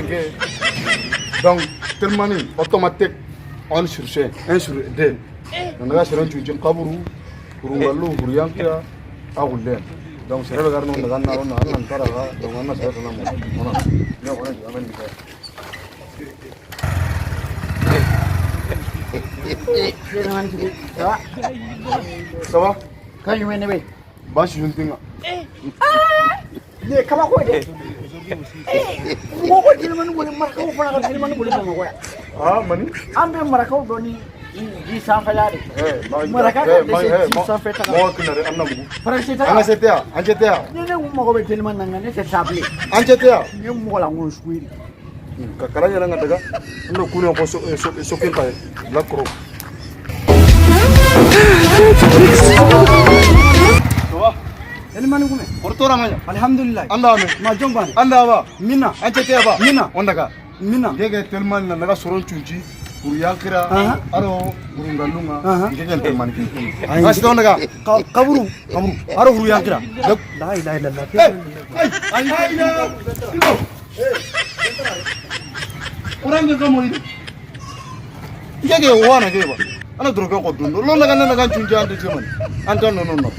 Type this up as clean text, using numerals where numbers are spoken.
ke donc telimani automatique 1 sur 5 1 sur 2 naga seron cuncin kaburu hurungallu huryankira agulle donc serebe garno naga na na nan tara ga donc anna sere na mo ona ne ko ne amen ni. Ça va? Kan jumɛn ne bɛ? Baasi juntinga. Ne kabako ye dɛ. Mɔgɔ ko telimani boli marakaw fana ka telimani boli Bamakɔ yan. Ah mani? An bɛ marakaw dɔn ni ji sanfɛla de. Maraka ka dɛsɛ ji sanfɛ taga. Mɔgɔ kinare an na mugu. Faransi taga. An ka se tɛ yan, an cɛ tɛ yan. Ni ne kun mago bɛ telimani na nka ne tɛ taa bilen. An cɛ tɛ yan. N ye mɔgɔ lankolon sugu ye de. Ka kalan yɛrɛ ka daga. N bɛ kun ko so kɛ la kɔrɔ. Telimani kunɛ. Kɔrɔtɔra ma ɲa. Alhamdulilayi. An d'a mɛn. Ma jɔn ban. An d'a ba. Minna. An cɛ tɛ ba. Minna. On daga. Minna. Ngeke telimani na naga soron cunci. Kuruyankira. Aro burungalunga. Ngeke telimani ke. An si daga. Kaburu. Kaburu. Aro kuruyankira. La ilaha illallah. Ay ay ay. Kurange ka mo ni. Ngeke wana ke ba. Ana droga ko dun. Lo naga naga cunci an te man. An tan non non.